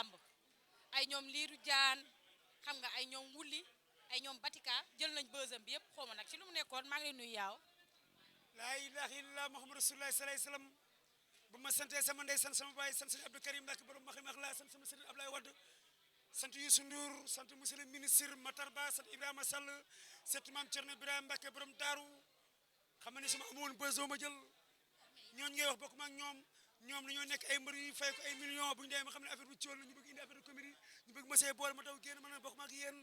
làmb ay ñoom liiru jaan xam nga ay ñoom wulli ay ñoom batika jël nañ bësam bi yëpp xawma nag ci lu mu nekkoon maa ngi lay nuyu yaaw laa ilaha illallah muhammadu rasulullah sallallahu alayhi wasallam bu ma santee sama ndey sant sama baay sant sëñ Abdou Karim Mbacke borom maxi max la sant sama sëriñ Ablaye Wade sant Youssou Ndour sant monsieur le ministre Matar Ba sant Ibrahima Sall sant maam Thierno Ibrahima Mbacke borom daaru xam nga ne su ma amoon bës doo ma jël ñooñu ngay wax bokk ma ak ñoom dañoo nekk ay mbër yu fay ko ay millions bu ñu demee ma xam ne affaire bi ci wàllu ñu bëgg indi affaire de comédie ñu bëgg ma see boole ma daw génn mën a bokk ma ak yéen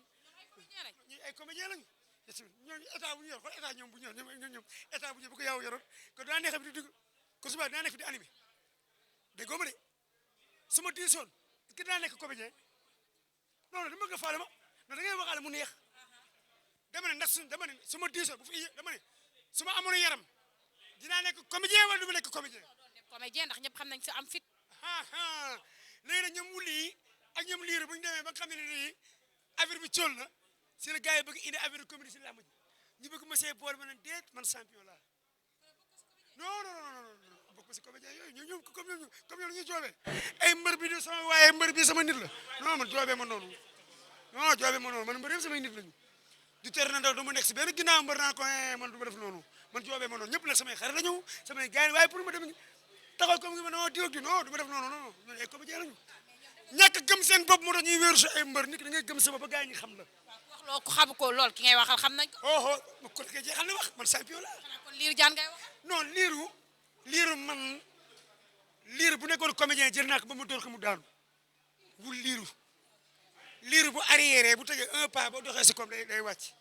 ñi ay comédien lañu ñooñu état bu ñu yor xool état ñoom bu ñu yor ñoom état bu ñu bu ko yaaw yoroon ko daa neex bi di ko suba daa nekk fi di animé déggoo ma de su ma diisoon ki daa nekk comédien non non dama bëgg a faale ma non da ngay waxaale mu neex dama ne ndax dama ne su ma diisoon bu fi dama ne su ma amoon yaram dinaa nekk comédien wala du ma nekk comédien comédien ndax ñëpp xam nañ sa am fit léegi nag ñoom wuli yi ak ñoom liir bu ñu demee ba nga xam ne nii affaire bi cool na si la gars yi bëgg indi affaire de comédie si làmb ji ñu bëgg ma see boole ma ne déet man champion laa non non non bokk si comédien yooyu ñoom comme ñoom ñu joobee ay mbër bi di sama waaye mbër bi sama nit la non man joobee ma noonu non joobee ma noonu man mbër yëpp samay nit lañu du ter na ndaw du ma nekk si benn ginnaaw mbër naa ko man du ma def noonu man joobee ma noonu ñëpp nag samay xarit la ñëw samay gars yi waaye pour ma dem taxaw comme ma non diw ak diw non du ma def noonu non ñun ay comédien lañu ñàkk gëm seen bopp moo tax ñuy wéeru si ay mbër nit ki da ngay gëm sa bopp ba gars yi ñu xam la wax loo ko xam ko lool ki ngay waxal xam nañ ko oh ko ke jeexal na wax man champion la xanaa kon liiru jaan ngay wax non liiru man liiru bu nekkoon comédien jël naa ko ba mu door ko mu daanu bu liiru bu arrière bu tegee un pas ba doxee si comme day wàcc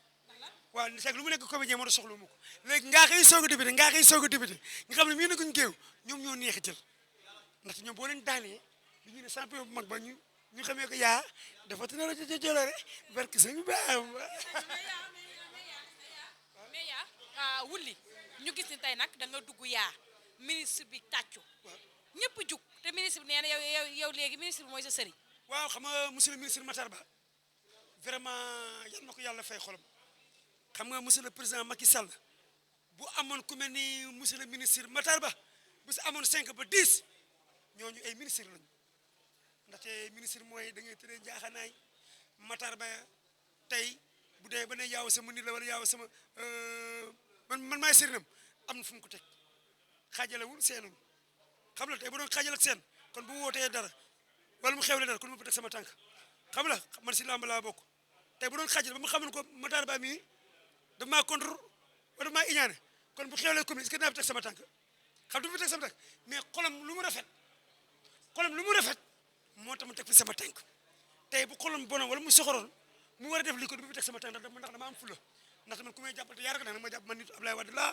waaw c'est lu mu nekk comédien moo tax soxla mu ko léegi ngaa xëy soog a débuté nga xam ne mii naguñ géew ñoom ñoo neex a jël ndaxte ñoom boo leen daanee li ñu ne champion bu mag ba ñu xamee ko yaa dafa tënk la jëloore barke sëñ bi mais yaa wulli ñu gis ni tey nag da nga dugg yaa ministre bi tàccu ñëpp jug te ministre bi nee na yow léegi ministre bi mooy sa sëriñ waaw xam nga monsieur le ministre Matar Ba vraiment yal na ko yàlla fay xolam xam nga monsieur le président Macky Sall bu amoon ku mel ni monsieur le ministre Matar Ba bu si amoon 5 ba 10 ñooñu ay ministre lañu ndaxte ministre mooy da ngay tëree jaaxanaay Matar Ba tey bu dee ba ne yaaw sama nit la wala yaaw sama man maay sëriñam am na fu mu ko teg xaajalewul seenul xam la tey bu doon xaajal ak seen kon bu wootee dara wala mu xewle dara kon mu fa teg sama tànk xam la man si làmb laa bokk tey bu doon xaajal ba mu xamoon ko Matar Ba mii daf maa contre wala maa iñaane kon bu xewlee commune est-ce que dinaa fi teg sama tànk xam du fi teg sama tànk mais xolam lu mu rafet moo tax mu teg fi sama tànk tey bu xolam bonoon wala mu soxoroon mu war a def lii ko du fi teg sama tànk ndax dama am fula ndax man ku may jàppal te yaara ko nag ma jàpp man nit Ablaye Wade laa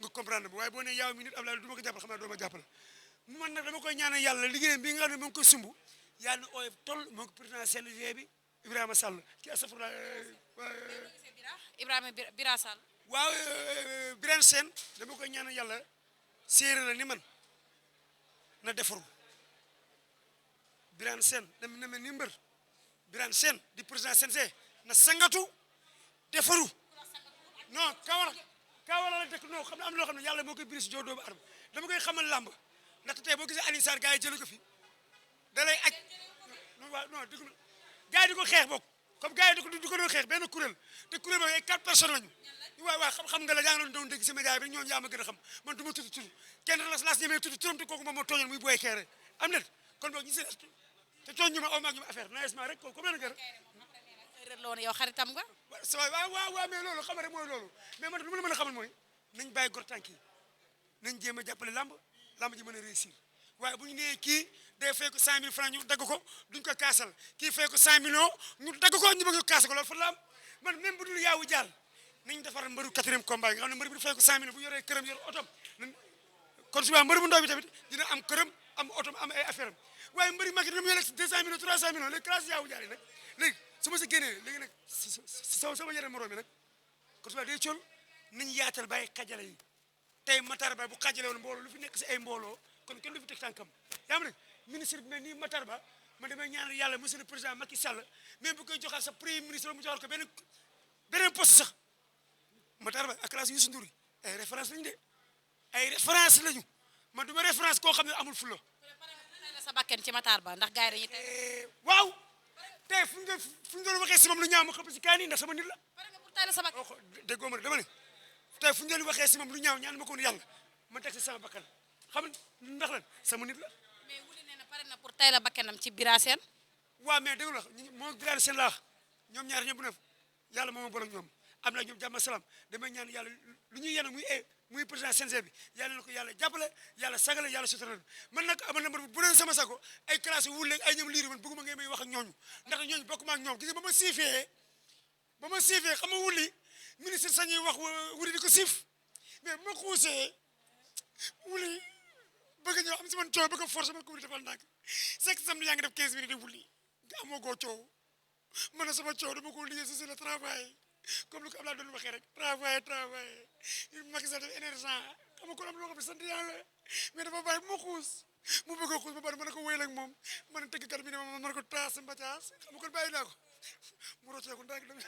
nga comprendre ba waaye boo nee yaaw mi nit Ablaye du ma ko jàppal xam naa doo ma jàppal man nag dama koy ñaanal yàlla liggéeyam bi nga xam ne mu ngi koy sumb yàlla na ooy toll moo ko président CNG bi Ibrahima Sall ki asafura Ibrahima Bira Sall waaw Birane Sène dama koy ñaanal yàlla séeréer la ni man na defaru Birane Sène na mel ni mbër Birane Sène di président CNG na sangatu defaru non kawar la dëkk non xam ne am na loo xam ne yàlla moo koy biri si joo doomu adama dama koy xamal làmb ndaxte tey boo gisee Alioune Sarr gars yi jëlee ko fi da lay aj waaw non dëgg gars yi di ko xeex bokk comme gars yi di ko doon xeex benn kuréel te kuréel boobu ay 4 personnes lañu waaw xam nga la yaa ngi doon dégg si média bi ñoom yaa ma gën a xam man du ma tudd kenn laas ñemee tudd turam te kooku moom moo tooñoon muy booy keere am net kon boog ñu si te tooñ ñu ma aw maag ñu ma affaire nagisement rek comme leen gër loolu yow xaritam nga waaw mais loolu xam rek mooy loolu mais man lu ma la mën a xamal mooy nañ bàyyi gor tànk yi nañ jéem a jàppale lamb ji mën a réussir waaye bu ñu nee kii day fay ko 100 000 francs ñu dagg ko duñ ko kaasal kii fay ko 100 millions ñu dagg ko ñu bëgg ñu kaasal ko loolu fa la am man même bu dul yaawu jàll nañ defar mbëru 4e combat yi nga xam ne mbër bi du fay ko 100 millions bu yoree këram yor otom kon suba mbër bu ndaw bi tamit dina am këram am otom am ay affaire am waaye mbëri mag yi dina mu yore 200 millions 300 millions léegi classe yaawu jàll yi nag léegi su ma si génnee léegi nag sama yeneen morom bi nag kon suba day cool nañ yaatal bàyyi xajale yi tey Matar Ba bu xajale woon mbooloo lu fi nekk si ay mbooloo kon kenn du fi teg tànkam yaa ma ne ministre bi mel nii Matar Ba man damay ñaanal yàlla monsieur le président Macky Sall même bu koy joxaat sa premier ministre mu joxal ko beneen poste sax Matar Ba ak classe Youssou Ndour ay référence lañu de ay référence lañu man du ma référence koo xam ne amul fulla sa bakken ci Matar Ba ndax gars yi dañuy tey waaw tey fu ñu doon waxee si moom lu ñaaw ma xëpp si kaani ndax sama nit la pare nga pour tay la sa bakken déggoo ma dama ne tey fu ñu doon waxee si moom lu ñaaw ñaan ma ko woon yàlla ma teg si sama bakkan xam ndax lan sama nit la mais wuli nee na pare na pour tay la bakkenam ci Bira Sène waaw mais dégg la moo Bira Sène laa ñoom ñaar ñëpp nef yàlla moo ma boole ak ñoom am na ñoom jàmm salaam damay ñaan yàlla lu ñuy yéene muy président CNG bi yàlla na ko yàlla jàppale yàlla sagale yàlla sutural man nag amal na man bu doon sama sago ay classe wulle ay ñoom liiri man bëgguma ngay may wax ak ñooñu ndaxte ñooñu bokkuma ak ñoom gis nga ba ma siifee xam nga wulli ministre sañuy wax wuli di ko siif mais bu ma xuusee wuli bëgg ñëw am si man coow bëgg a forcé ma ko wuli defal ndànk c'est que samedi yaa ngi def 15 minutes di wuli nga amoo koo coow man na sama coow dama ko liggéey si le travail comme lu ko Abdoulaye doon waxee rek travail Macky Sall def énergent xam nga kon am loo xam ne sant yàlla mais dafa bàyyi mu xuus mu bëgg a xuus ba pare mën na ko wéyal ak moom mën a tëggkat bi ne ma mën ko taas mbacaas xam nga kon bàyyi naa ko mu rocceeku ndànk dem